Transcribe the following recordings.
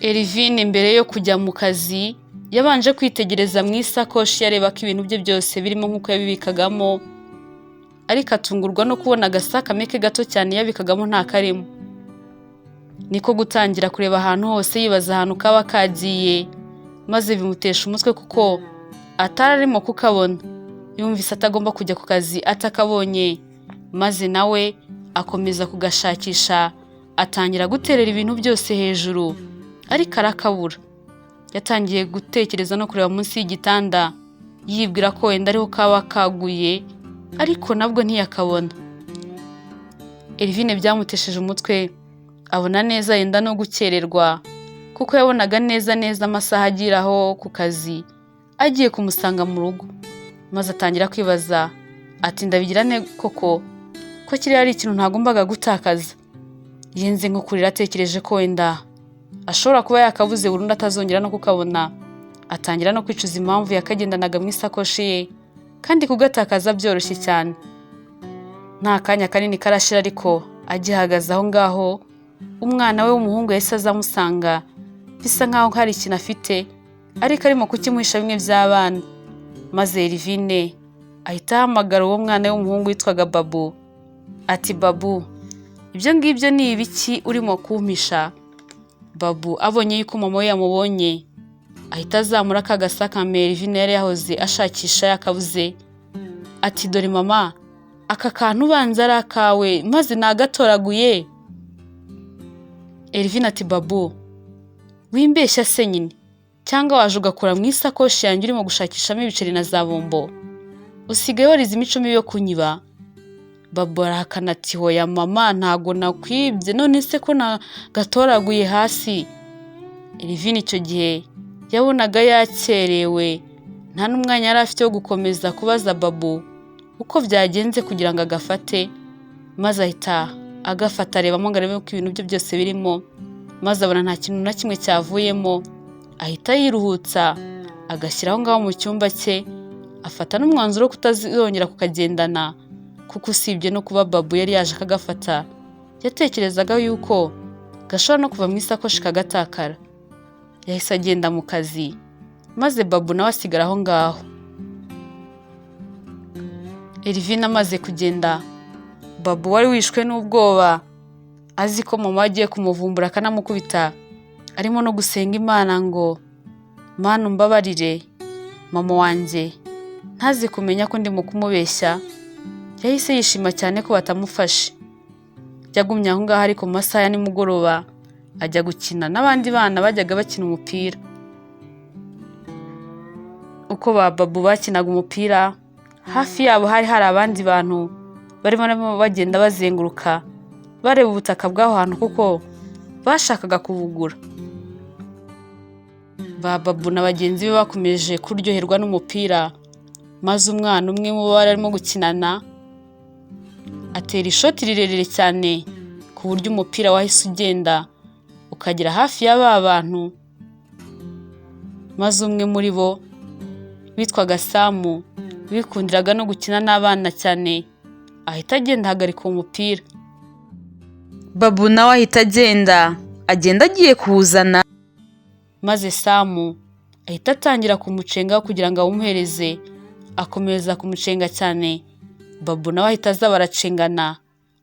Elvine mbere yo kujya mu kazi yabanje kwitegereza mu isakoshi, areba ko ibintu bye byose birimo nk'uko yabibikagamo, ariko atungurwa no kubona agasakame ke gato cyane yabikagamo nta karimo. Niko gutangira kureba ahantu hose, yibaza ahantu kaba kagiye, maze bimutesha umutwe kuko atari arimo kukabona. Yumvise atagomba kujya ku kazi atakabonye, maze nawe akomeza kugashakisha, atangira guterera ibintu byose hejuru, ariko arakabura. Yatangiye gutekereza no kureba munsi y'igitanda, yibwira ko wenda ariho kaba kaguye, ariko nabwo ntiyakabona. Elvine byamutesheje umutwe, abona neza yenda no gukererwa, kuko yabonaga neza neza amasaha agiraho ku kazi agiye kumusanga mu rugo, maze atangira kwibaza ati: "Ndabigira nte koko, ko kiriya ari ikintu ntagombaga gutakaza?" Yenze nko kurira, atekereje ko wenda ashobora kuba yakabuze burundu, atazongera no kukabona. Atangira no kwicuza impamvu yakagendanaga mu isakoshi ye kandi kugatakaza byoroshye cyane. Nta kanya kanini karashira ariko agihagaze aho ngaho, umwana we w'umuhungu yahise aza amusanga, bisa nkaho hari ikintu afite ariko arimo kukimuhisha, bimwe by'abana. Maze Elvine ahita ahamagara uwo mwana w'umuhungu witwaga Babu, ati: "Babu, ibyo ngibyo ni ibiki urimo kumpisha?" Babu abonye yuko mama we yamubonye, ahita azamura ka gasakame Elvine yari yahoze ashakisha yakabuze, ati: "Dore mama, aka kantu ubanza ari akawe, maze nagatoraguye." Elvine ati: "Babu, wimbeshya se nyine, cyangwa waje ugakura mu isakoshi yanjye urimo gushakishamo ibiceri na za bombo? Usigaye warize imico mibi yo kunyiba." Babu arahakana ati: "Hoya mama, ntago nakwibye, none se ko nagatoraguye hasi?" Elvine icyo gihe yabonaga yakerewe, nta n'umwanya yari afite wo gukomeza kubaza Babu uko byagenze kugira ngo agafate, maze ahita agafata, arebamo ngo arebe ko ibintu bye byose birimo, maze abona nta kintu na kimwe cyavuyemo. Ahita yiruhutsa agashyira aho ngaho mu cyumba cye, afata n'umwanzuro wo kutazongera kukagendana, kuko usibye no kuba Babu yari yaje akagafata, yatekerezaga yuko gashobora no kuva mu isakoshi kagatakara. Yahise agenda mu kazi, maze Babu nawe asigara aho ngaho. Elvine amaze kugenda, Babu wari wishwe n'ubwoba, azi ko mama agiye kumuvumbura akanamukubita, arimo no gusenga Imana ngo: "Mana, umbabarire, mama wanjye ntaze kumenya ko ndimo kumubeshya." Yahise yishima cyane ko batamufashe. Yagumye aho ngaho, ariko mu masaha ya nimugoroba ajya gukina n'abandi bana bajyaga bakina umupira. Uko ba Babu bakinaga umupira, hafi yabo hari hari abandi bantu barimo bagenda bazenguruka, bareba ubutaka bw'aho hantu kuko bashakaga kubugura. Ba Babu na bagenzi be bakomeje kuryoherwa n'umupira, maze umwana umwe mu bo bari arimo gukinana atera ishoti rirerire cyane, ku buryo umupira wahise ugenda ukagera hafi ya ba bantu, maze umwe muri bo witwaga Samu, wikundiraga no gukina n'abana cyane, ahita agenda ahagarika uwo mupira. Babu nawe ahita agenda, agenda agiye kuwuzana. Maze Samu ahita atangira kumucenga kugira ngo awumuhereze, akomeza kumucenga cyane. Babu nawe ahita aza, baracengana,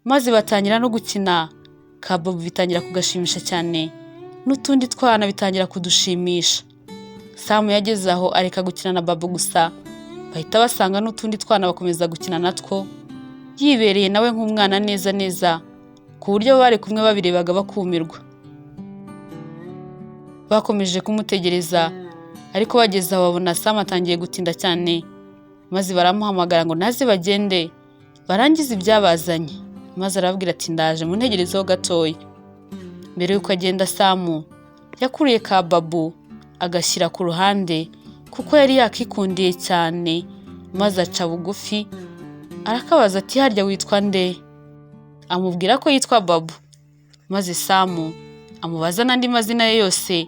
maze batangira no gukina. Ka Babu bitangira kugashimisha cyane, n'utundi twana bitangira kudushimisha. Samu yageze aho areka gukina na Babu gusa, bahita basanga n'utundi twana bakomeza gukina natwo, yibereye nawe nk'umwana neza neza, ku buryo bari kumwe babirebaga bakumirwa. Bakomeje kumutegereza, ariko bageze aho babona Samu atangiye gutinda cyane, maze baramuhamagara ngo naze bagende barangize ibyabazanye, maze arababwira ati: "Ndaje, muntegerezeho gatoya." Mbere y'uko agenda, Samu yakuriye ka Babu agashyira ku ruhande kuko yari yakikundiye cyane, maze aca bugufi arakabaza ati: "Harya witwa nde?" Amubwira ko yitwa Babu, maze Samu amubaza n'andi mazina ye yose.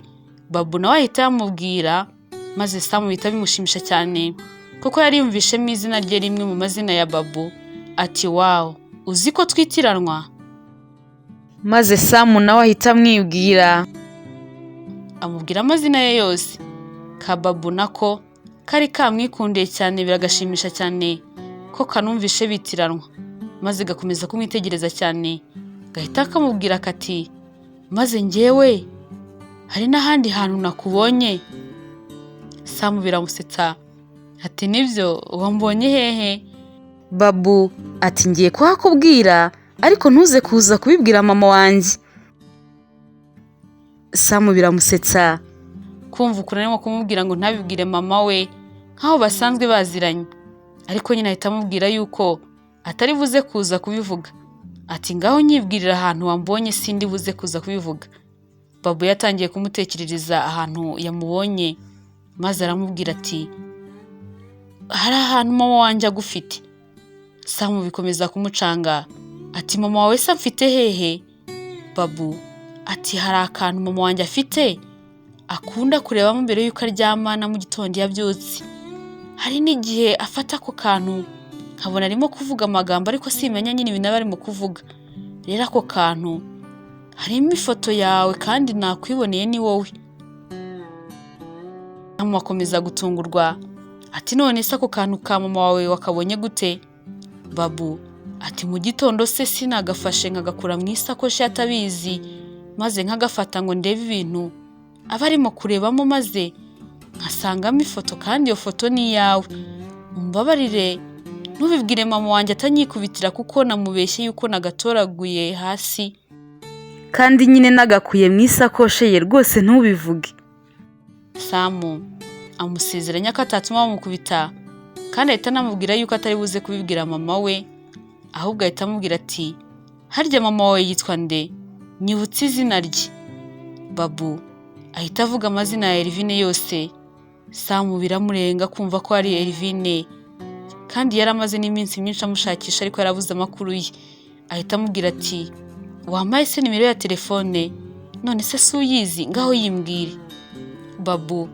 Babu nawe ahita yamubwira, maze Samu bihita bimushimisha cyane kuko yari yumvishemo izina rye rimwe mu mazina ya Babu, ati: "Wow, uzi ko twitiranwa?" Maze Samu nawe ahita amwibwira. Amubwira amazina ye yose. Kababu nako kari kamwikundiye cyane, biragashimisha cyane ko kanumvishe bitiranwa, maze gakomeza kumwitegereza cyane, gahita kamubwira kati: "Maze njyewe hari n'ahandi hantu nakubonye." Samu biramusetsa, ati: "Nibyo, wambonye hehe?" Babu ati: "Ngiye kuhakubwira, ariko ntuze kuza kubibwira mama wanjye." Samu biramusetsa kumva ukuntu arimo kumubwira ngo ntabibwire mama we nk'aho basanzwe baziranye, ariko nyine ahita amubwira yuko atari buze kuza kubivuga. Ati: "Ngaho nyibwirira ahantu wambonye, sindi buze kuza kubivuga." Babu yatangiye kumutekerereza ahantu yamubonye, maze aramubwira ati: "Hari ahantu mama wanjye agufite." Samu bikomeza kumucanga, ati: "Mama wawe se amfite hehe?" Babu ati: "Hari akantu mama wanjye afite akunda kurebamo mbere y'uko aryama na mu gitondo iyo abyutse. Hari n'igihe afata ako kantu nkabona arimo kuvuga amagambo, ariko simenya nyine ibintu aba arimo kuvuga. Rero ako kantu harimo ifoto yawe kandi nakwiboneye, ni wowe." Samu akomeza gutungurwa, ati: "None se ako kantu ka mama wawe wakabonye gute?" Babu ati: "Mu gitondo se sinagafashe nkagakura mu isakoshi atabizi, maze nkagafata ngo ndebe ibintu aba arimo kurebamo, maze nkasangamo ifoto, kandi iyo foto ni iyawe. Umbabarire ntubibwire mama wanjye atanyikubitira, kuko namubeshye yuko nagatoraguye hasi." "Kandi nyine nagakuye mu isakoshi ye, rwose ntubivuge." Samu amusezeranya ko atatuma bamukubita, kandi ahita anamubwira yuko atari buze kubibwira mama we. Ahubwo ahita amubwira ati: "Harya mama wawe yitwa nde? Nyibutse izina rye." Babu ahita avuga amazina ya Elvine yose. Samu biramurenga kumva ko ari Elvine, kandi yari amaze n'iminsi myinshi amushakisha ariko yarabuze amakuru ye. Ahita amubwira ati: "Wampaye se nimero ya telefone? None se si uyizi? Ngaho yimbwire." Babu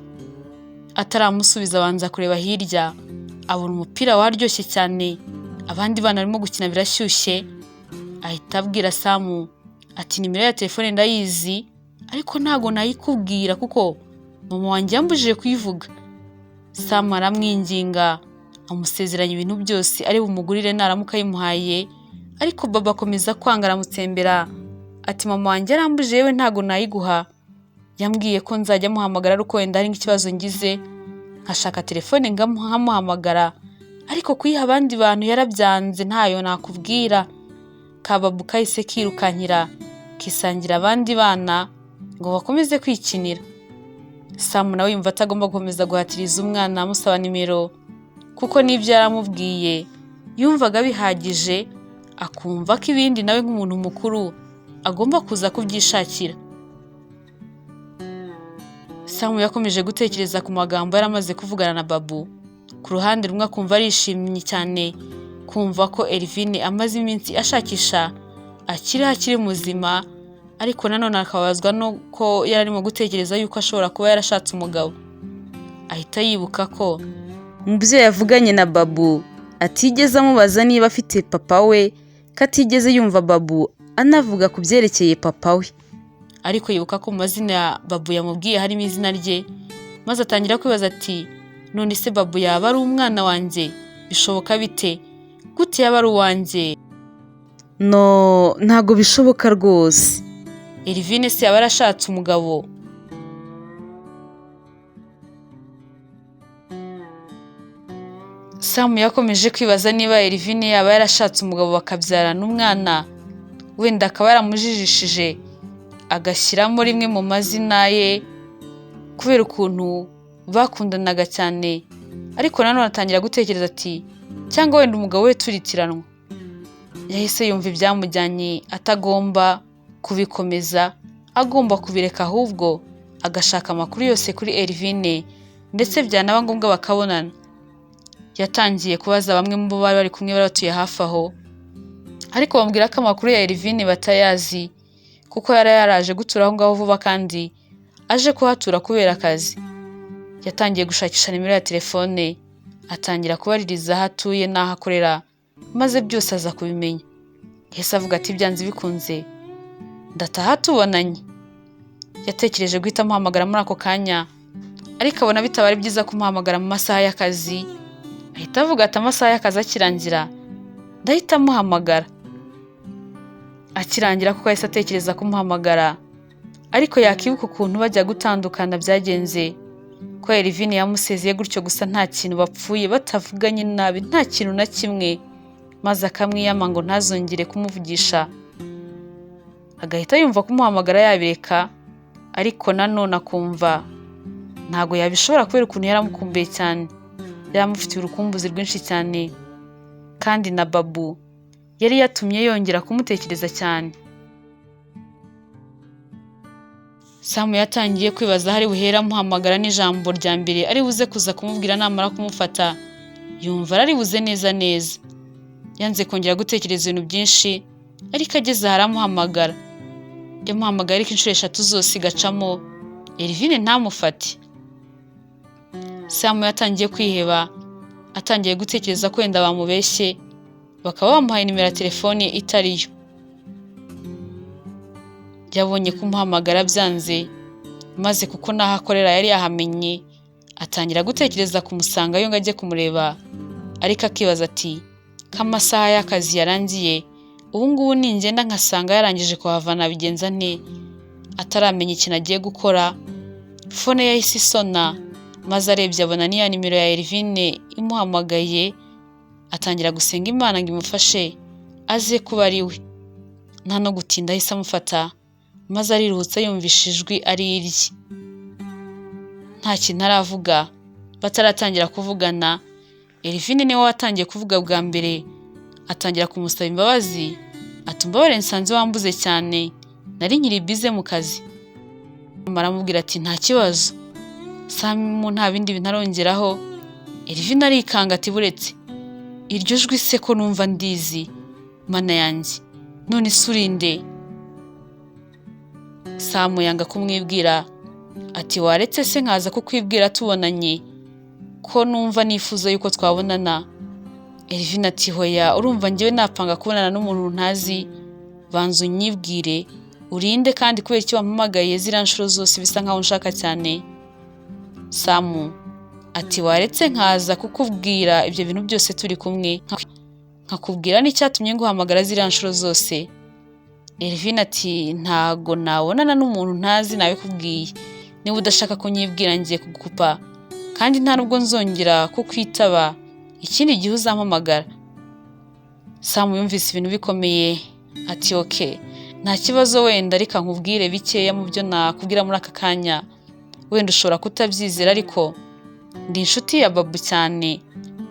ataramusubiza abanza kureba hirya, abona umupira waryoshye cyane, abandi bana barimo gukina, birashyushye. Ahita abwira Samu ati: "Nimero ya telefone ndayizi, ariko ntago nayikubwira kuko mama wanjye yambujije kuyivuga." Samu aramwinginga, amusezeranya ibintu byose ari bumugurire naramuka ayimuhaye, ariko Baba akomeza kwanga, aramutsembera ati: "Mama wanjye yarambujije, yewe ntago nayiguha. Yambwiye ko nzajya muhamagara ari uko wenda hari nk'ikibazo ngize, nkashaka telefone nkamuhamagara, ariko kuyiha abandi bantu yarabyanze, ntayo nakubwira." Kababu kahise kirukankira kisangira abandi bana ngo bakomeze kwikinira. Samu nawe yumva atagomba gukomeza guhatiriza umwana amusaba nimero, kuko n'ibyo yaramubwiye yumvaga bihagije, akumva ko ibindi nawe nk'umuntu mukuru agomba kuza kubyishakira. Samu yakomeje gutekereza ku magambo yari amaze kuvugana na Babu. Ku ruhande rumwe akumva arishimye cyane kumva ko Elvine amaze iminsi ashakisha akiriho, akiri muzima, ariko nanone akababazwa nuko yari arimo gutekereza yuko ashobora kuba yarashatse umugabo. Ahita yibuka ko Mu byo yavuganye na Babu atigeze amubaza niba afite papa we, ko atigeze yumva Babu anavuga ku byerekeye papa we. Ariko yibuka ko mu mazina ya Babu yamubwiye harimo izina rye, maze atangira kwibaza ati: "None se Babu yaba ari umwana wanjye? Bishoboka bite? Gute yaba ari uwanjye?" No, ntabwo bishoboka rwose. Elvine se yaba yarashatse umugabo? Samu yakomeje kwibaza niba Elvine yaba yarashatse umugabo bakabyarana umwana, wenda akaba yaramujijishije agashyiramo rimwe mu mazina ye kubera ukuntu bakundanaga cyane. Ariko nanone atangira gutekereza ati: "Cyangwa wenda umugabo we turitiranwa." Yahise yumva ibyamujyanye atagomba kubikomeza, agomba kubireka, ahubwo agashaka amakuru yose kuri Elvine, ndetse byanaba ngombwa bakabonana. Yatangiye kubaza bamwe mu bo bari bari kumwe bari batuye hafi aho, ariko bamubwira ko amakuru ya Elvine batayazi, kuko yari yaraje gutura aho ngaho vuba kandi aje kuhatura kubera akazi. Yatangiye gushakisha nimero ya telefone, atangira kubaririza aho atuye n'aho akorera, maze byose aza kubimenya. Yahise avuga ati: "Byanze bikunze ndataha tubonanye." Yatekereje guhita amuhamagara muri ako kanya, ariko abona bitaba ari byiza kumuhamagara mu masaha y'akazi, ahita avuga ati amasaha y'akazi akirangira ndahita amuhamagara. Akirangira kuko yahise atekereza kumuhamagara, ariko yakibuka ukuntu bajya gutandukana byagenze, ko Elvine yamusezeye gutyo gusa nta kintu bapfuye, batavuganye nabi, nta kintu na kimwe, maze akamwiyama ngo ntazongere kumuvugisha, agahita yumva kumuhamagara yabireka, ariko nanone akumva ntago yabishobora kubera ukuntu yaramukumbuye cyane, yaramufitiye urukumbuzi rwinshi cyane, kandi na Babu yari yatumye yongera kumutekereza cyane. Samu yatangiye kwibaza aho ari buhere amuhamagara n'ijambo rya mbere ari buze kuza kumubwira namara kumufata, yumva araribuze neza neza. Yanze kongera gutekereza ibintu byinshi, ariko ageze aho aramuhamagara. Yamuhamagaye ariko inshuro 3 zose igacamo, Elvine ntamufate. Samu yatangiye kwiheba, atangiye gutekereza ko wenda bamubeshye, bakaba bamuhaye nimero ya telefoni itariyo. Yabonye kumuhamagara byanze, maze kuko n'aho akorera yari yahamenye, atangira gutekereza kumusangayo ngo ajye kumureba, ariko akibaza ati ko amasaha y'akazi yarangiye, ubu ngubu ningenda nkasanga yarangije kuhava nabigenza nte? Ataramenya ikintu agiye gukora, fone yahise isona, maze arebye abona ni ya nimero ya Elvine imuhamagaye, atangira gusenga Imana ngo imufashe aze kuba ari we. Nta no gutinda ahise amufata, maze ariruhutsa yumvisha ijwi ari irye. Nta kintu aravuga, bataratangira kuvugana, Elvine niwe watangiye kuvuga bwa mbere, atangira kumusaba imbabazi, ati umbabarire nsanze wambuze cyane, nari nkiri bize mu kazi. Aramubwira ati nta kibazo. Samu nta bindi bintu arongeraho, Elvine arikanga ati buretse, iryo jwi se ko numva ndizi, Mana yanjye, none se urinde? Samu yanga kumwibwira, ati waretse se nkaza kukwibwira tubonanye, ko numva nifuza yuko twabonana. Elvine ati hoya, urumva njyewe napanga kubonana n'umuntu ntazi, banza unyibwire, urinde kandi kubera icyo wampamagaye ziriya nshuro zose bisa nkaho unshaka cyane. Samu ati waretse nkaza kukubwira ibyo bintu byose turi kumwe, nkakubwira n'icyatumye nguhamagara ziriya nshuro zose. Elvine ati ntago nabonana n'umuntu ntazi nabikubwiye, niba udashaka kunyibwira ngiye kugukupa, kandi nta nubwo nzongera kukwitaba ikindi gihe uzampamagara. Samu yumvise ibintu bikomeye, ati okay, nta kibazo wenda reka nkubwire bikeya mu byo nakubwira muri aka kanya, wenda ushobora kutabyizera ariko ndi inshuti ya Babu cyane,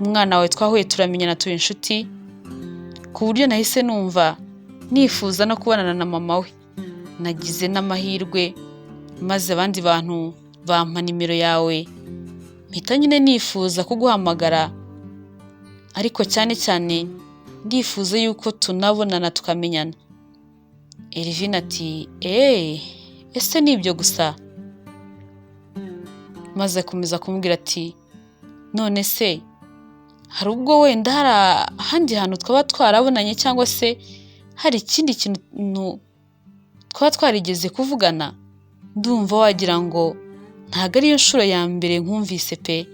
umwana wawe twahuye turamenyana tuba inshuti, ku buryo nahise numva nifuza no kubonana na mama we. Nagize n'amahirwe maze abandi bantu bampa nimero yawe, mpita nyine nifuza kuguhamagara, ariko cyane cyane ndifuza yuko tunabonana tukamenyana. Elvine ati ese ni ibyo gusa? Maze akomeza kumubwira ati none se hari ubwo wenda hari ahandi hantu twaba twarabonanye cyangwa se hari ikindi kintu twaba twarigeze kuvugana? Ndumva wagira ngo ntago ariyo nshuro ya mbere nkumvise pe.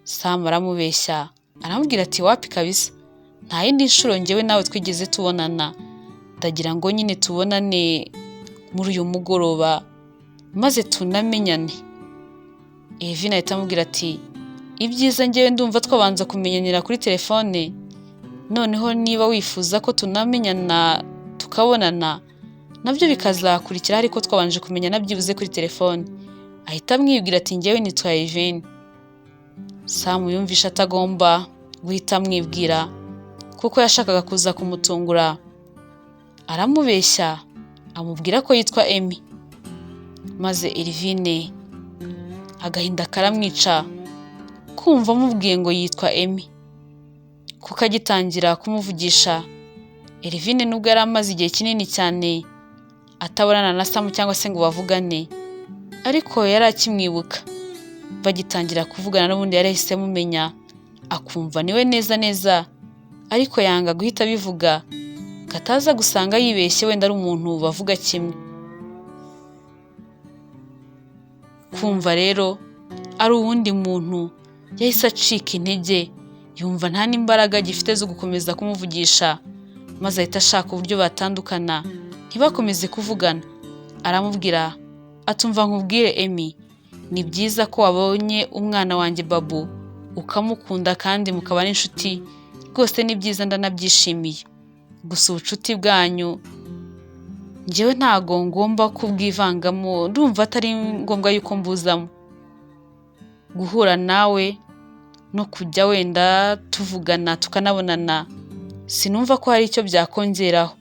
Samu aramubeshya, aramubwira ati wapi kabisa, nta yindi nshuro njyewe nawe twigeze tubonana, ndagira ngo nyine tubonane muri uyu mugoroba maze tunamenyane. Elvine ahita amubwira ati ibyiza njyewe ndumva twabanza kumenyanira kuri telefone, noneho niba wifuza ko tunamenyana tukabonana nabyo bikazakurikira ariko twabanje kumenyana byibuze kuri telefone. Ahita amwibwira ati njyewe nitwa Elvine. Samu yumvishe atagomba guhita amwibwira kuko yashakaga kuza kumutungura, aramubeshya amubwira ko yitwa Emmy, maze Elvine agahinda karamwica kumva amubwiye ngo yitwa Emmy, kuko agitangira kumuvugisha Elvine nubwo yari amaze igihe kinini cyane atabonana na Samu cyangwa se ngo bavugane, ariko yari akimwibuka. Bagitangira kuvugana n'ubundi yari yahise amumenya, akumva niwe neza neza, ariko yanga guhita abivuga ngo ataza gusanga yibeshye wenda ari umuntu bavuga kimwe. Kumva rero ari uwundi muntu, yahise acika intege, yumva nta n'imbaraga agifite zo gukomeza kumuvugisha, maze ahita ashaka uburyo batandukana ntibakomeze kuvugana. Aramubwira atumva: "Nkubwire Emi, ni byiza ko wabonye umwana wanjye Babu ukamukunda kandi mukaba n'inshuti, rwose ni byiza, ndanabyishimiye. Gusa ubucuti bwanyu njyewe ntago ngomba kubwivangamo, ndumva atari ngombwa yuko mbuzamo. Guhura nawe no kujya wenda tuvugana tukanabonana, sinumva ko hari icyo byakongeraho.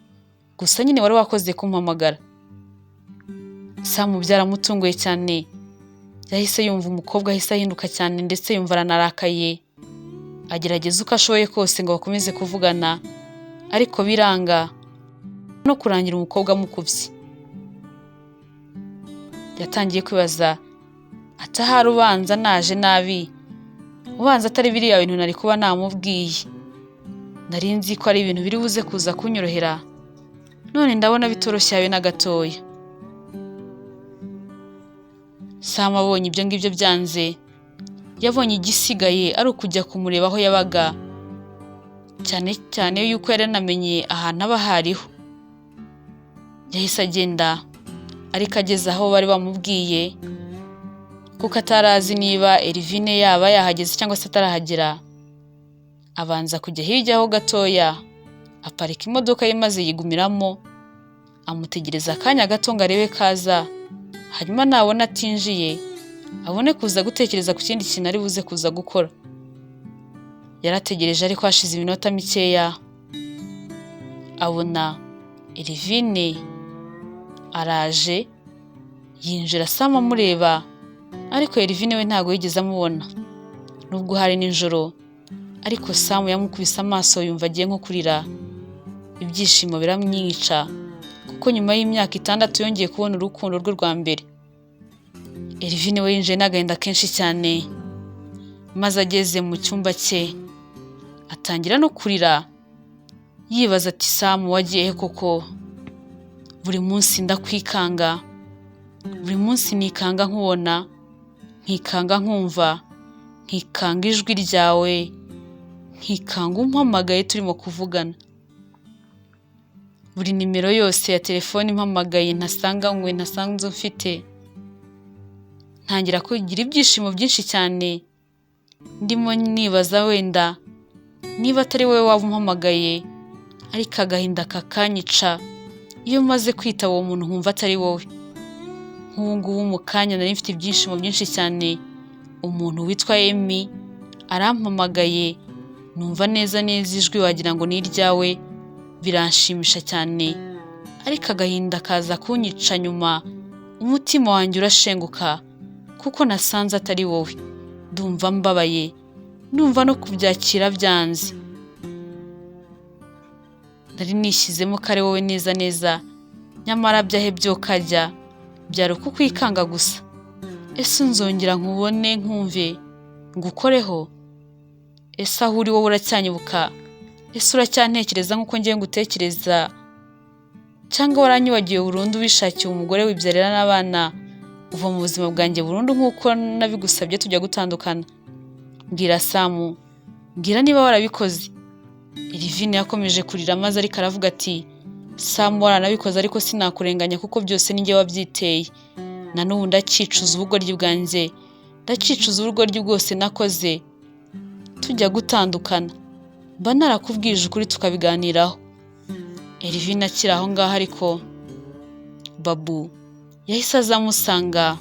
Gusa nyine wari wakoze kumpamagara." Samu byaramutunguye cyane, yahise yumva umukobwa ahise ahinduka cyane, ndetse yumva aranarakaye. Agerageza uko ashoboye kose ngo bakomeze kuvugana, ariko biranga, no kurangira umukobwa amukubye. Yatangiye kwibaza ati: "Ahari ubanza naje nabi, ubanza atari biriya bintu nari kuba namubwiye. Nari nzi ko ari ibintu biri buze kuza kunyorohera, none ndabona bitoroshye habe na gatoya." Sam abonye ibyo ngibyo byanze, yabonye igisigaye ari ukujya kumureba aho yabaga, cyane cyane yuko yari yanamenye ahantu aba hariho. Yahise agenda, ariko ageze aho bari bamubwiye, kuko atari azi niba Elvine yaba yahageze cyangwa se atarahagera, abanza kujya hirya ho gatoya, aparika imodoka ye maze yigumiramo, amutegereza akanya gato ngo arebe ko aza, hanyuma nabona atinjiye abone kuza gutekereza ku kindi kintu ari buze kuza gukora. Yarategereje, ariko hashize iminota mikeya abona Elvine araje, yinjira Sam amureba, ariko Elvine we ntabwo yigeze amubona. Nubwo hari nijoro, ariko Sam yamukubise amaso yumva agiye nko kurira, ibyishimo biramwica, kuko nyuma y'imyaka 6 yongeye kubona urukundo rwe rwa mbere. Elvine we yinjiye n'agahinda kenshi cyane, maze ageze mu cyumba cye atangira no kurira, yibaza ati: "Sam, wagiye he koko? Buri munsi ndakwikanga, buri munsi nikanga nkubona, nkikanga nkumva, nkikanga ijwi ryawe, nkikanga umpamagaye turimo kuvugana. Buri nimero yose ya telefone impamagaye ntasanganywe, ntasanzwe mfite, ntangira kugira ibyishimo byinshi cyane, ndimo nibaza wenda niba atari wowe waba umpamagaye, ariko agahinda kakanyica iyo maze kwitaba uwo muntu nkumva atari wowe. Nk'ubu ngubu mu kanya nari mfite ibyishimo byinshi cyane, umuntu witwa Emi arampamagaye, numva neza neza ijwi wagira ngo ni iryawe, biranshimisha cyane, ariko agahinda kaza kunyica nyuma, umutima wanjye urashenguka kuko nasanze atari wowe. Ndumva mbabaye, ndumva no kubyakira byanze. Nari nishyizemo ko ari wowe neza neza, nyamara byahe byokajya byari ukukwikanga gusa. Ese nzongera nkubone, nkumve, ngukoreho? Ese aho uri wowe uracyanyibuka? Ese uracyantekereza nk'uko ngiye ngutekereza, cyangwa waranyibagiwe burundu, wishakiye umugore wibyarira n'abana, uva mu buzima bwanjye burundu nk'uko nabigusabye tujya gutandukana? Mbwira Samu, mbwira niba warabikoze." Elvine yakomeje kurira, maze ariko aravuga ati: "Samu, waranabikoze, ariko sinakurenganya kuko byose ni njye wabyiteye. Na n'ubu ndacyicuza ubugoryi bwanjye, ndacyicuza ubugoryi bwose nakoze tujya gutandukana. Mba narakubwije ukuri tukabiganiraho." Elvine akiri aho ngaho, ariko Babu yahise aza amusanga,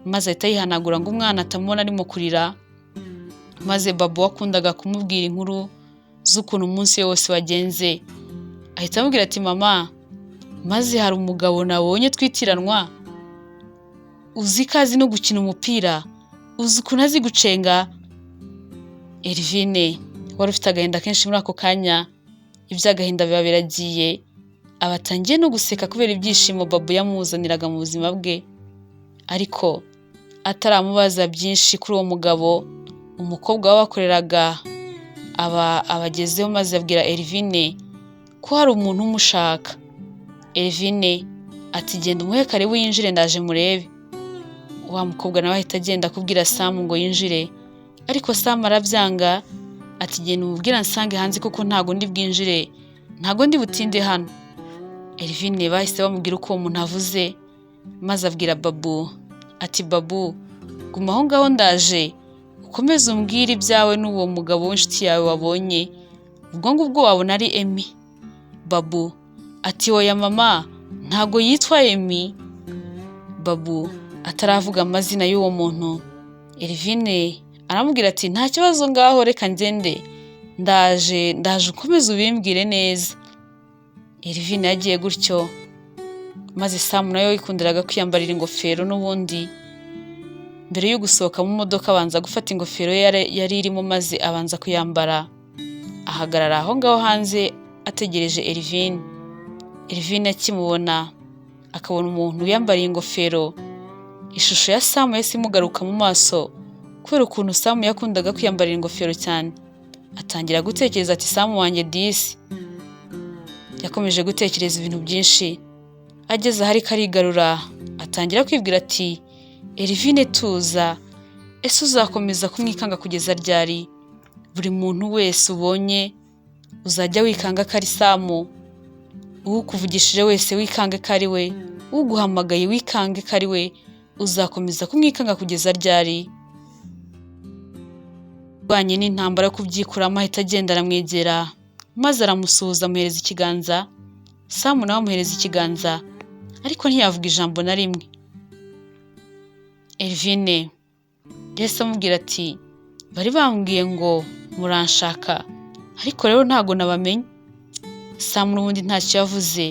maze ahita yihanagura ngo umwana atamubona arimo kurira. Maze Babu wakundaga kumubwira inkuru z'ukuntu umunsi we wose wagenze, ahita amubwira ati: "Mama, maze hari umugabo nabonye twitiranwa, uzi ko azi no gukina umupira, uzi ukuntu azi gucenga." Elvine wari ufite agahinda kenshi muri ako kanya, iby'agahinda biba biragiye, aba atangiye no guseka kubera ibyishimo Babu yamuzaniraga mu buzima bwe. Ariko ataramubaza byinshi kuri uwo mugabo, umukobwa wabakoreraga aba abagezeho, maze abwira Elvine ko hari umuntu umushaka. Elvine ati: "Genda umuhe karibu yinjire, ndaje murebe." Wa mukobwa nawe ahita agenda kubwira Samu ngo yinjire, ariko Samu arabyanga, ati genda umubwira nsange hanze kuko ntago ndi bwinjire, ntago ndi butinde hano. Elvine bahise bamubwira uko uwo muntu avuze, maze abwira Babu ati Babu, guma aho ngaho ndaje, ukomeze umbwire ibyawe n'uwo mugabo w'inshuti yawe wabonye, ubwo ngubwo wabona ari Emi. Babu ati oya mama, ntago yitwa Emi. Babu ataravuga amazina y'uwo muntu, Elvine aramubwira ati nta kibazo, ngaho reka ngende, ndaje ndaje ukomeze ubimbwire neza. Elvine yagiye gutyo, maze Samu nawe wikundiraga kwiyambarira ingofero n'ubundi, mbere yo gusohoka mu modoka abanza gufata ingofero ye yari irimo maze abanza kuyambara, ahagarara aho ngaho hanze ategereje Elvine. Elvine akimubona akabona umuntu wiyambariye ingofero, ishusho ya Samu yahise imugaruka mu maso kubera ukuntu Samu yakundaga kwiyambarira ingofero cyane. Atangira gutekereza ati Samu wanjye disi. Yakomeje gutekereza ibintu byinshi, ageze aho ariko arigarura, atangira kwibwira ati Elvine tuza, ese uzakomeza kumwikanga kugeza ryari? Buri muntu wese ubonye uzajya wikanga ko ari Samu, ukuvugishije wese wikange ko ari we, uguhamagaye wikange ko ari we, uzakomeza kumwikanga kugeza ryari? Arwanye n'intambara yo kubyikuramo ahita agenda aramwegera, maze aramusuhuza amuhereza ikiganza, Samu nawe amuhereza ikiganza, ariko ntiyavuga ijambo na rimwe. Elvine yahise amubwira ati bari bambwiye ngo muranshaka, ariko rero ntago nabamenye. Samu n'ubundi ntacyo yavuze,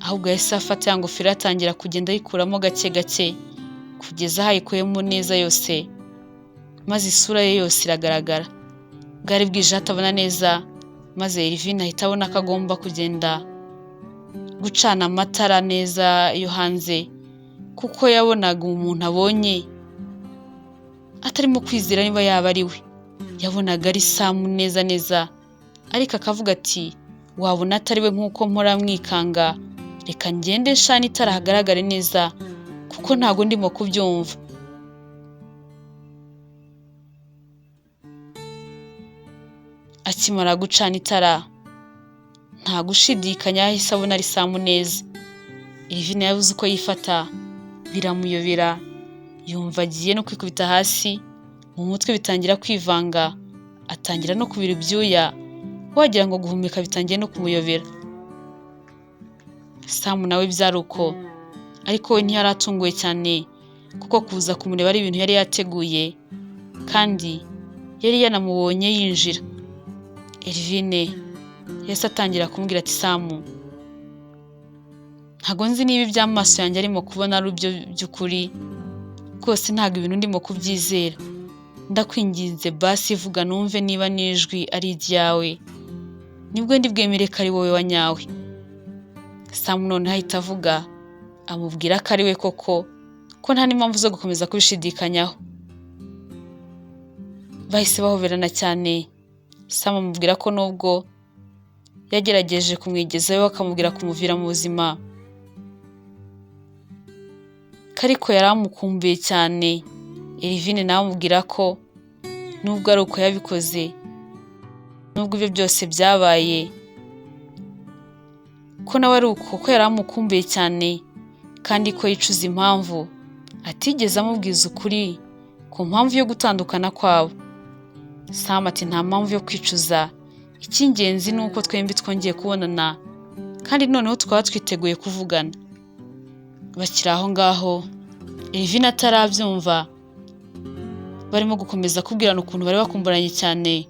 ahubwo yahise afata ya ngofero atangira kugenda ayikuramo gake gake kugeza aho ayikuyemo neza yose, maze isura ye yose iragaragara. Bwari bwije atabona neza, maze Elvine ahita abona ko agomba kugenda gucana amatara neza yo hanze, kuko yabonaga umuntu abonye atarimo kwizera niba yaba ari we. Yabonaga ari Samu neza neza, ariko akavuga ati wabona atari we nk'uko mpora mwikanga, reka ngende nshane itara hagaragare neza kuko ntago ndimo kubyumva. Akimara gucana itara nta gushidikanya yahise abona ari Samu neza. Elvine yabuze uko yifata biramuyobera, yumva agiye no kwikubita hasi, mu mutwe bitangira kwivanga, atangira no kubira ibyuya, wagira ngo guhumeka bitangiye no kumuyobera. Samu nawe byari uko, ariko we ntiyari atunguwe cyane kuko kuza kumureba ari ibintu yari yateguye, kandi yari yanamubonye yinjira. Elvine yahise atangira kumubwira ati Samu, ntago nzi niba iby'amaso yanjye arimo kubona ari byo by'ukuri, rwose ntabwo ibintu ndimo kubyizera. Ndakwinginze basi vuga numve niba n'ijwi ari iryawe, nibwo ndi bwemere ko ari wowe wa nyawe. Samu noneho ahita avuga, amubwira ko ari we koko, ko nta n'impamvu zo gukomeza kubishidikanyaho. Bahise bahoberana cyane, Samu amubwira ko nubwo yagerageje kumwigezayo akamubwira kumuvira mu buzima, ko ariko yari amukumbuye cyane. Elvine nawe amubwira ko nubwo ari uko yabikoze, nubwo ibyo byose byabaye, ko nawe ari uko ko yari amukumbuye cyane, kandi ko yicuza impamvu atigeze amubwiza ukuri ku mpamvu yo gutandukana kwabo. Samu ati nta mpamvu yo kwicuza, icy'ingenzi ni uko twembi twongeye kubonana, kandi noneho tukaba twiteguye kuvugana. Bakiri aho ngaho, Elvine atarabyumva, barimo gukomeza kubwirana ukuntu bari bakumburanye cyane.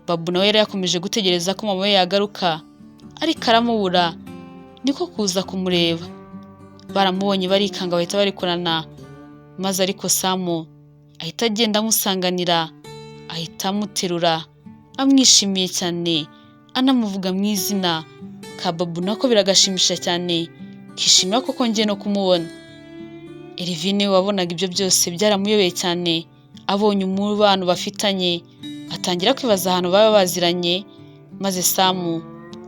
Babu nawe yari yakomeje gutegereza ko mama we yagaruka, ariko aramubura, niko kuza kumureba. Baramubonye barikanga bahita barikorana, maze ariko Samu ahita agenda amusanganira, ahita amuterura, amwishimiye cyane, anamuvuga mu izina. Ka Babu nako biragashimisha cyane, kishimira ko kongeye no kumubona. Elvine wabonaga ibyo byose byaramuyobeye cyane, abonye umubano bafitanye, atangira kwibaza ahantu baba baziranye, maze Samu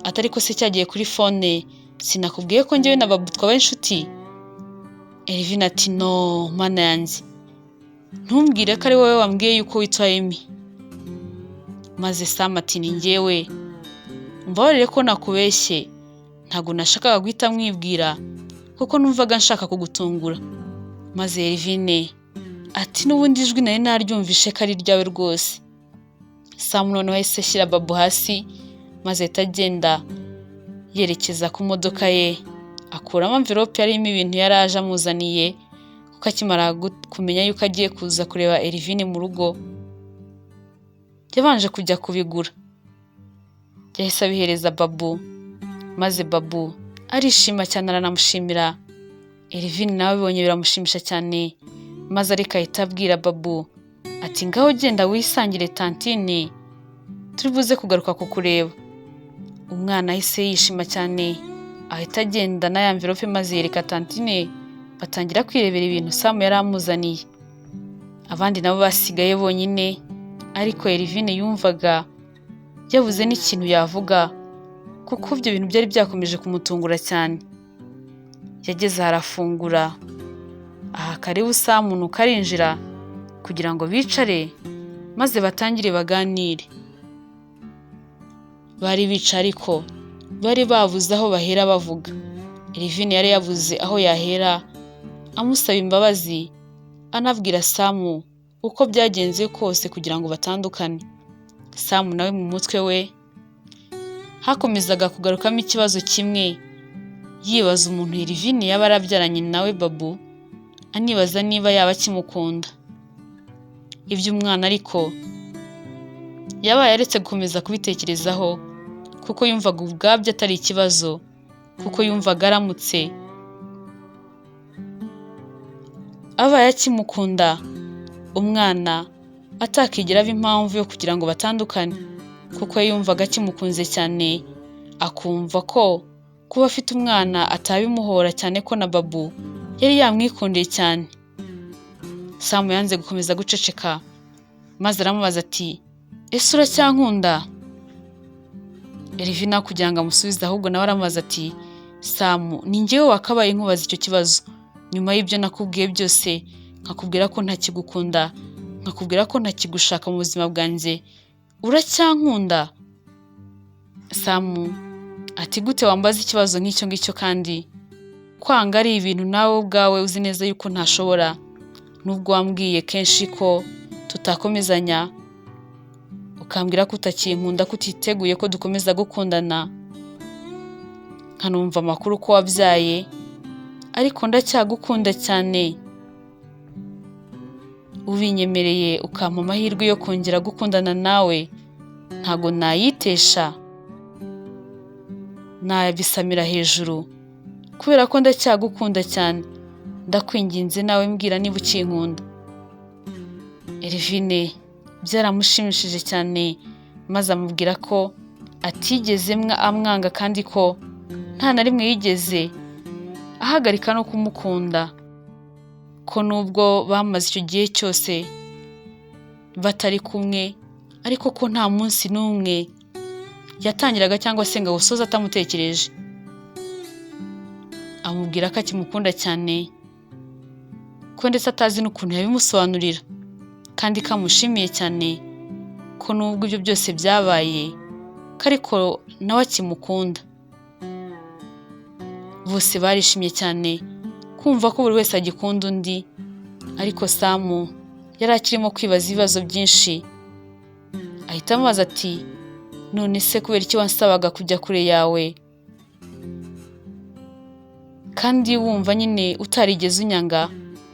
ati ariko se cyagiye kuri fone, sinakubwiye ko njyewe na Babu twabaye inshuti? Elvin ati no mana yanjye, ntumbwire ko ari wowe wambwiye yuko witwa Emi. Maze Sam ati ni njyewe, umbabarire ko nakubeshye, ntabwo nashakaga guhita mwibwira kuko numvaga nshaka kugutungura. Maze Elvin ati n'ubundi ijwi nari naryumvishe ko ari iryawe rwose. Sam noneho yahise ashyira Babu hasi, maze ahita agenda yerekeza ku modoka ye, akuramo envelope yarimo ibintu yari aje amuzaniye, kuko akimara kumenya yuko agiye kuza kureba Elvin mu rugo, yabanje kujya kubigura. Yahise abihereza Babu, maze Babu arishima cyane aranamushimira. Elvin nawe abibonye biramushimisha cyane, maze ariko ahita abwira Babu ati ngaho genda wisangire tantine, turi buze kugaruka kukureba. Umwana ahise yishima cyane, ahita agenda na ya envelope maze yereka tantine, batangira kwirebera ibintu Sam yari amuzaniye. Abandi nabo basigaye bonyine, ariko Elvin yumvaga yabuze n'ikintu yavuga kuko ibyo bintu byari byakomeje kumutungura cyane. Yageze aho arafungura, aha karibu Sam nuko arinjira kugira ngo bicare maze batangire baganire. Bari bicaye ariko bari babuze aho bahera bavuga. Elvin yari yabuze aho yahera amusaba imbabazi, anabwira Sam uko byagenze kose kugira ngo batandukane. Sam nawe mu mutwe we hakomezaga kugarukamo ikibazo kimwe, yibaza umuntu Elvin yaba yarabyaranye nawe Babu, anibaza niba yaba akimukunda. Iby'umwana ariko yabaye aretse gukomeza kubitekerezaho kuko yumvaga ubwabyo atari ikibazo, kuko yumvaga aramutse abaye akimukunda umwana atakigera aba impamvu yo kugira ngo batandukane, kuko yumvaga akimukunze cyane, akumva ko kuba afite umwana atabimuhora cyane ko na Babu yari yamwikundiye cyane. Sam yanze gukomeza guceceka, maze aramubaza ati ese uracyankunda? Elvin kugira ngo amusubize ahubwo nawe aramubaza ati Sam, ni njyewe wakabaye nkubaza icyo kibazo nyuma y'ibyo nakubwiye byose, nkakubwira ko ntakigukunda, nkakubwira ko ntakigushaka mu buzima bwanjye, uracyankunda? Sam ati gute wambaza ikibazo nk'icyo ngicyo kandi kwanga ari ibintu nawe ubwawe uzi neza yuko ntashobora, nubwo wambwiye kenshi ko tutakomezanya, ukambwira ko utakinkunda, ko utiteguye ko dukomeza gukundana, nkanumva amakuru ko wabyaye, ariko ndacyagukunda cyane. Ubinyemereye ukampa amahirwe yo kongera gukundana nawe, ntago nayitesha, nabisamira hejuru kubera ko ndacyagukunda cyane, ndakwinginze nawe mbwira niba ukinkunda. Elvin byaramushimishije cyane, maze amubwira ko atigeze amwanga kandi ko nta na rimwe yigeze ahagarika no kumukunda, ko nubwo bamaze icyo gihe cyose batari kumwe, ariko ko nta munsi n'umwe yatangiraga cyangwa se ngo awusoze atamutekereje. Amubwira ko akimukunda cyane, ko ndetse atazi n'ukuntu yabimusobanurira, kandi ko amushimiye cyane, ko nubwo ibyo byose byabaye, ko ariko nawe akimukunda. Bose barishimye cyane kumva ko buri wese agikunda undi, ariko Sam yari akirimo kwibaza ibibazo byinshi, ahita amubaza ati none se kubera iki wansabaga kujya kure yawe kandi wumva nyine utarigeze unyanga?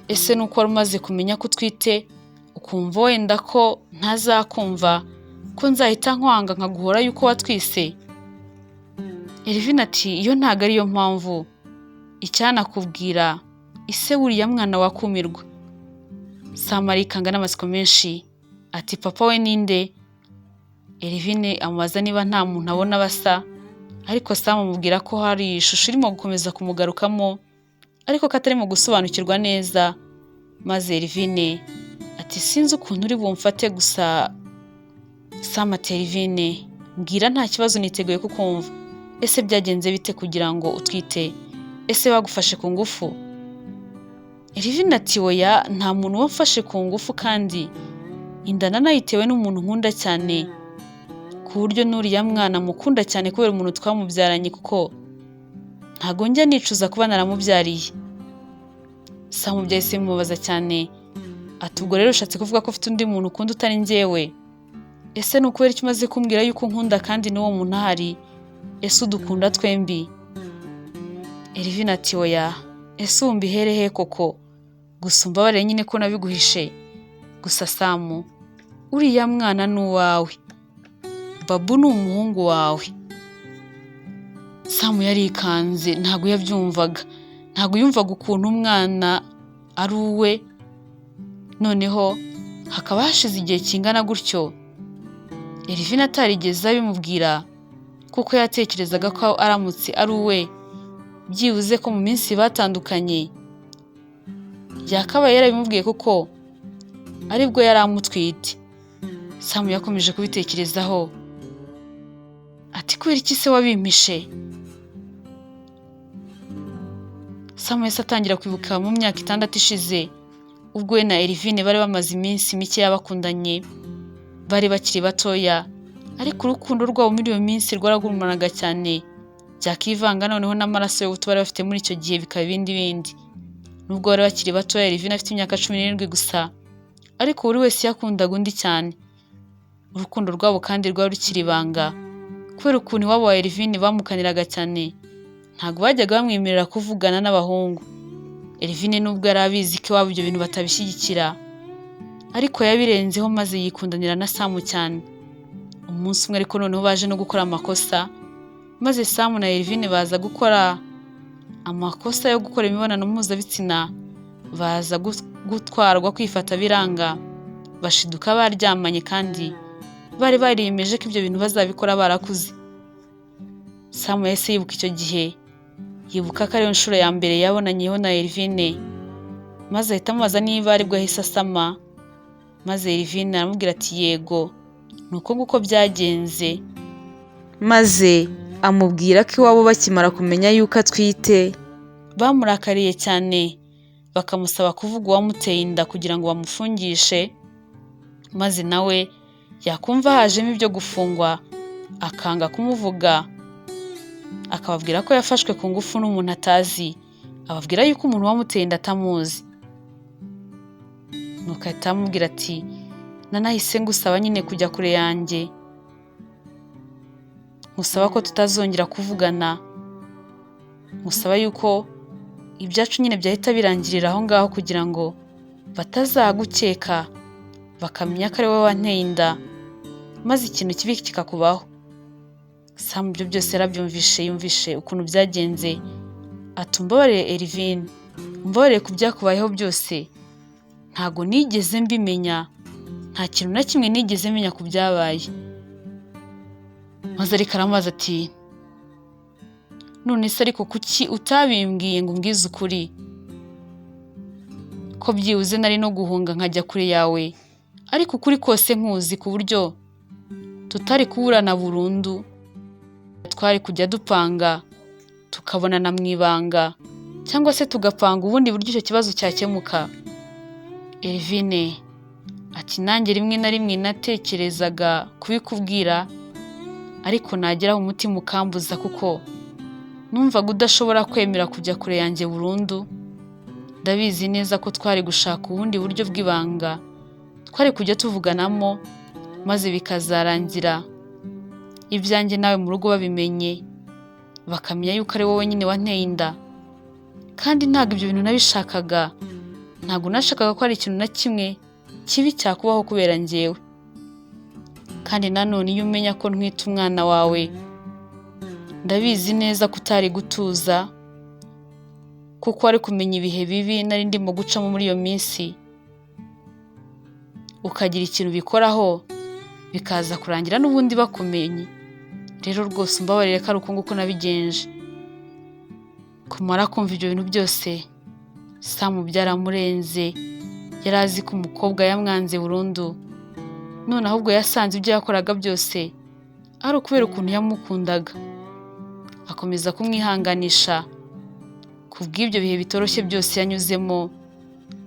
Ese nuko wari umaze kumenya ko utwite ukumva wenda ko ntazakumva, ko nzahita nkwanga nkaguhora yuko watwise? Elvin ati iyo ntago ariyo mpamvu, icyanakubwira ise wuriya mwana wakumirwa. Sam arikanga n'amatsiko menshi ati papa we ninde? Elvin amubaza niba nta muntu abona basa, ariko Sam amubwira ko hari ishusho irimo gukomeza kumugarukamo ariko ko atarimo gusobanukirwa neza, maze Elvin ati sinzi ukuntu uri bumfate gusa. Sam ati Elvin mbwira nta kibazo niteguye kukumva, ese byagenze bite kugira ngo utwite? Ese bagufashe ku ngufu? Elvin ati oya, nta muntu wamfashe ku ngufu, kandi inda nanayitewe n'umuntu nkunda cyane, ku buryo n'uriya mwana mukunda cyane kubera umuntu twamubyaranye, kuko ntago njya nicuza kuba naramubyariye. Samu byahise bimubaza cyane, ati ubwo rero ushatse kuvuga ko ufite undi muntu ukunda utari njyewe? Ese ni ukubera icyo umaze kumbwira yuko unkunda kandi n'uwo muntu ahari? Ese udukunda twembi? Elvin ati oya, ese ubu mbihere he koko? Gusa umbabarire nyine ko nabiguhishe. Gusa Samu, uriya mwana ni uwawe, Babu ni umuhungu wawe. Samu yarikanze, ntabwo yabyumvaga, ntabwo yumvaga ukuntu umwana ari uwe, noneho hakaba hashize igihe kingana gutyo Elvin atarigeze abimubwira, kuko yatekerezaga ko aramutse ari uwe, byibuze ko mu minsi batandukanye yakabaye yarabimubwiye, kuko aribwo yari amutwite. Samu yakomeje kubitekerezaho, ati kubera iki se wabimpishe? Samu yahise atangira kwibuka mu myaka 6 ishize, ubwo we na Elvin bari bamaze iminsi mike bakundanye, bari bakiri batoya, ariko urukundo rwabo muri iyo minsi rwaragurumanaga cyane, byakivanga noneho n'amaraso y'ubuto bari bafite muri icyo gihe bikaba ibindi bindi. Nubwo bari bakiri batoya, Elvin afite imyaka 17 gusa, ariko buri wese yakundaga undi cyane. Urukundo rwabo kandi rwari rukiri ibanga, kubera ukuntu iwabo wa Elvin bamukaniraga cyane, ntabwo bajyaga bamwemerera kuvugana n'abahungu. Elvin nubwo yari abizi ko iwabo ibyo bintu batabishyigikira, ariko yabirenzeho maze yikundanira na Samu cyane. Umunsi umwe ariko noneho baje no gukora amakosa, maze Samu na Elvin baza gukora amakosa yo gukora imibonano mpuzabitsina, baza gutwarwa kwifata biranga, bashiduka baryamanye, kandi bari bariyemeje ko ibyo bintu bazabikora barakuze. Samu yahise yibuka icyo gihe, yibuka ko ariyo nshuro ya mbere yabonanyeho na Elvin, maze ahita amubaza niba aribwo yahise asama, maze Elvin aramubwira ati yego, ni uko nguko byagenze. Maze amubwira ko iwabo bakimara kumenya yuko atwite bamurakariye cyane, bakamusaba kuvuga uwamuteye inda kugira ngo bamufungishe, maze nawe yakumva hajemo ibyo gufungwa akanga kumuvuga, akababwira ko yafashwe ku ngufu n'umuntu atazi, ababwira yuko umuntu wamuteye inda atamuzi. Nuko ahita amubwira ati nanahise ngusaba nyine kujya kure yanjye, nkusaba ko tutazongera kuvugana, nkusaba yuko ibyacu nyine byahita birangirira aho ngaho kugira ngo batazagukeka bakamenya ko ari wowe wanteye inda, maze ikintu kibi kikakubaho. Samu ibyo byose yarabyumvishe, yumvishe ukuntu byagenze, ati umbabarire Elvin, umbabarire ku byakubayeho byose, ntago nigeze mbimenya, nta kintu na kimwe nigeze menya ku byabaye. Maze ariko aramubaza ati none se ariko kuki utabimbwiye ngo umbwize ukuri, ko byibuze nari no guhunga nkajya kure yawe, ariko ukuri kose nkuzi ku buryo tutari kuburana burundu, twari kujya dupanga tukabonana mu ibanga, cyangwa se tugapanga ubundi buryo icyo kibazo cyakemuka. Elvin ati nanjye rimwe na rimwe natekerezaga kubikubwira, ariko nageraho umutima ukambuza, kuko numvaga udashobora kwemera kujya kure yanjye burundu. Ndabizi neza ko twari gushaka ubundi buryo bw'ibanga twari kujya tuvuganamo, maze bikazarangira ibyanjye nawe mu rugo babimenye, bakamenya yuko ari wowe nyine wanteye inda. Kandi ntabwo ibyo bintu nabishakaga, ntabwo nashakaga ko hari ikintu na kimwe kibi cyakubaho kubera njyewe. Kandi nanone iyo umenya ko ntwite umwana wawe, ndabizi neza ko utari gutuza, kuko wari kumenya ibihe bibi nari ndimo gucamo muri iyo minsi, ukagira ikintu ubikoraho bikaza kurangira n'ubundi bakumenye. Rero rwose umbabarire ko ari uko nguko nabigenje. Kumara kumva ibyo bintu byose, Samu byaramurenze, yari azi ko umukobwa yamwanze burundu, none ahubwo yasanze ibyo yakoraga byose ari ukubera ukuntu yamukundaga. Akomeza kumwihanganisha ku bw'ibyo bihe bitoroshye byose yanyuzemo,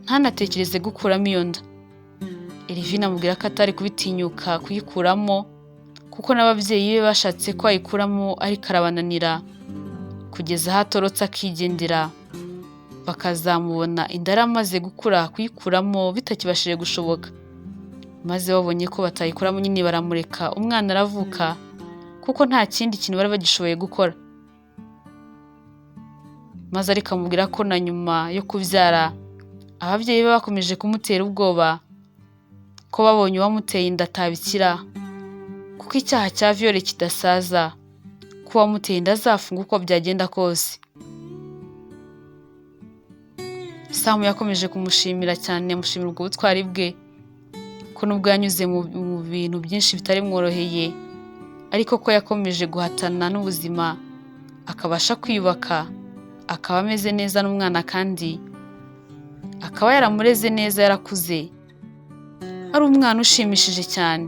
ntanatekereze gukuramo iyo nda. Elivine amubwira ko atari kubitinyuka kuyikuramo kuko n'ababyeyi be bashatse ko ayikuramo ariko arabananira, kugeza aho atorotse akigendera, bakazamubona inda yaramaze gukura kuyikuramo bitakibashije gushoboka. Maze babonye ko batayikuramo nyine baramureka umwana aravuka kuko nta kindi kintu bari bagishoboye gukora. Maze ariko amubwira ko na nyuma yo kubyara ababyeyi be bakomeje kumutera ubwoba ko babonye uwamuteye inda atabikira, kuko icyaha cya viol kidasaza, ko uwamuteye inda azafungwa uko byagenda kose. Samu yakomeje kumushimira cyane, amushimira ubwo butwari bwe, ko nubwo yanyuze mu bintu byinshi bitari bimworoheye, ariko ko yakomeje guhatana n'ubuzima, akabasha kwiyubaka, akaba ameze neza n'umwana kandi akaba yaramureze neza yarakuze, ari umwana ushimishije cyane.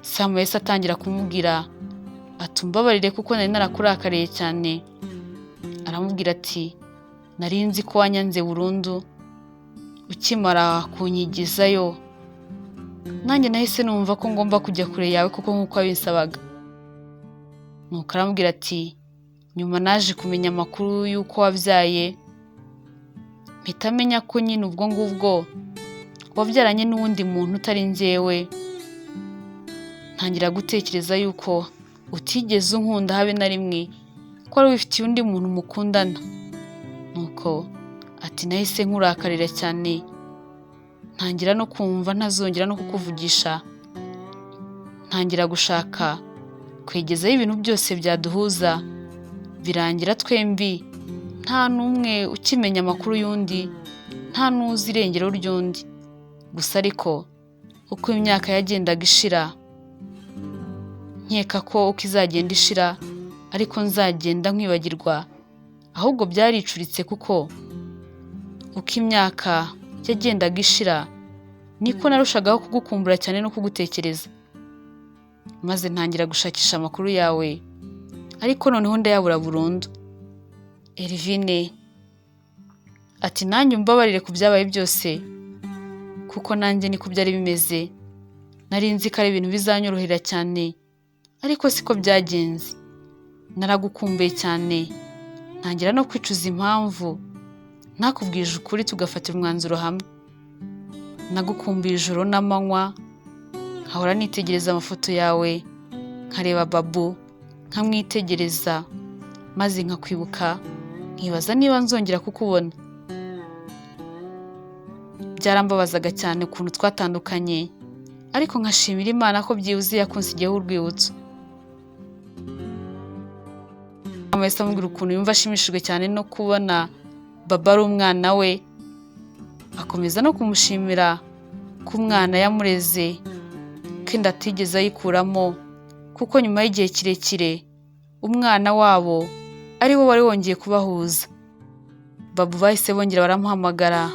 Samu yahise atangira kumubwira ati umbabarire kuko nari narakurakariye cyane. Aramubwira ati nari nzi ko wanyanze burundu ukimara kunyigizayo, nanjye nahise numva ko ngomba kujya kure yawe kuko nk'uko wabisabaga. Nuko aramubwira ati nyuma naje kumenya amakuru y'uko wabyaye, mpita menya ko nyine ubwo ngubwo wabyaranye n'uwundi muntu utari njyewe, ntangira gutekereza yuko utigeze unkunda habe na rimwe, ko wari wifitiye undi muntu mukundana. Nuko ati nahise nkurakarira cyane, ntangira no kumva ntazongera no kukuvugisha, ntangira gushaka kwegezayo ibintu byose byaduhuza, birangira twembi nta n'umwe ukimenya amakuru y'undi, nta n'uzi irengero ry'undi. Gusa ariko uko imyaka yagendaga ishira, nkeka ko uko izagenda ishira ariko nzagenda nkwibagirwa, ahubwo byaricuritse kuko uko imyaka yagendaga ishira niko narushagaho kugukumbura cyane no kugutekereza. Maze ntangira gushakisha amakuru yawe, ariko noneho ndayabura burundu. Elivine ati nanjye umbabarire ku byabaye byose, kuko nanjye niko byari bimeze, nari nzi ko ari ibintu bizanyorohera cyane, ariko siko byagenze. Naragukumbuye cyane, ntangira no kwicuza impamvu ntakubwije ukuri tugafatira umwanzuro hamwe. Nagukumbuye ijoro n'amanywa, nkahora nitegereza amafoto yawe, nkareba Babu, nkamwitegereza, maze nkakwibuka, nkibaza niba nzongera kukubona. Byarambabazaga cyane ukuntu twatandukanye, ariko nkashimira Imana ko byibuze yakunsigiyeho urwibutso. Yahise amubwira ukuntu yumva ashimishijwe cyane no kubona Baba ari umwana we, akomeza no kumushimira ko umwana yamureze, ko inda atigeze ayikuramo, kuko nyuma y'igihe kirekire umwana wabo ari we wari wongeye kubahuza. Babu bahise bongera baramuhamagara,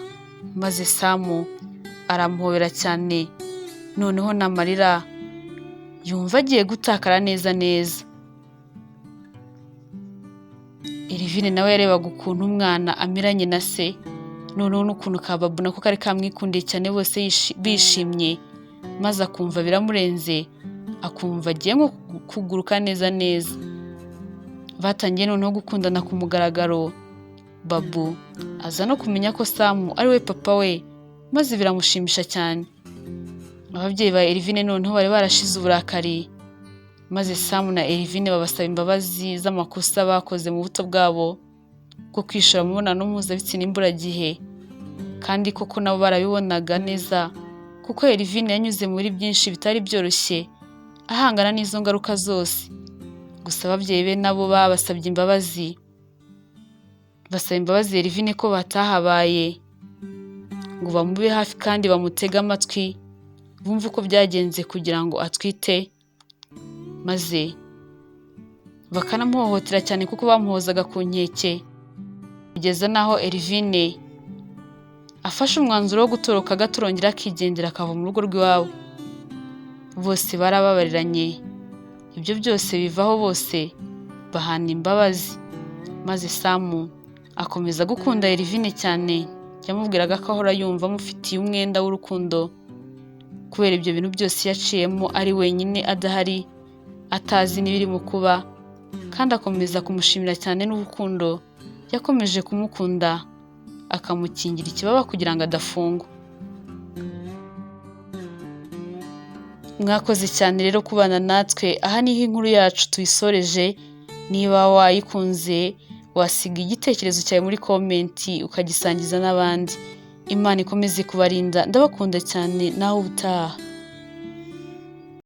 maze Samu aramuhobera cyane, noneho n'amarira yumva agiye gutakara neza neza. Elivine nawe yarebaga ukuntu umwana amiranye na se, noneho n'ukuntu ka Babu nako kari kamwikundiye cyane, bose bishimye, maze akumva biramurenze, akumva agiye nko kuguruka neza neza. Batangiye noneho gukundana ku mugaragaro, Babu aza no kumenya ko Samu ari we papa we, maze biramushimisha cyane. Ababyeyi ba Elivine noneho bari barashize uburakari, maze Samu na Elivine babasaba imbabazi z'amakosa bakoze mu buto bwabo bwo kwishora mu mibonano mpuzabitsina imburagihe, kandi koko nabo barabibonaga neza kuko Elivine yanyuze muri byinshi bitari byoroshye ahangana n'izo ngaruka zose. Gusa ababyeyi be nabo babasabye imbabazi, basaba imbabazi Elivine ko batahabaye ngo bamube hafi kandi bamutege amatwi, bumve uko byagenze kugira ngo atwite, maze bakanamuhohotera cyane kuko bamuhozaga ku nkeke, kugeza n'aho Elivine afashe umwanzuro wo gutoroka agatorongera akigendera akava mu rugo rw'iwabo. Bose barababariranye, ibyo byose bivaho bose bahana imbabazi, maze Samu Akomeza gukunda Elvine cyane, yamubwiraga ko ahora yumva amufitiye umwenda w'urukundo kubera ibyo bintu byose yaciyemo ari wenyine, adahari, atazi n'ibirimo kuba, kandi akomeza kumushimira cyane n'urukundo yakomeje kumukunda, akamukingira ikibaba kugira ngo adafungwa. Mwakoze cyane rero kubana natwe, aha niho inkuru yacu tuyisoreje. Niba wayikunze wasiga igitekerezo cyawe muri komenti ukagisangiza n'abandi. Imana ikomeze kubarinda, ndabakunda cyane, nawe ubutaha.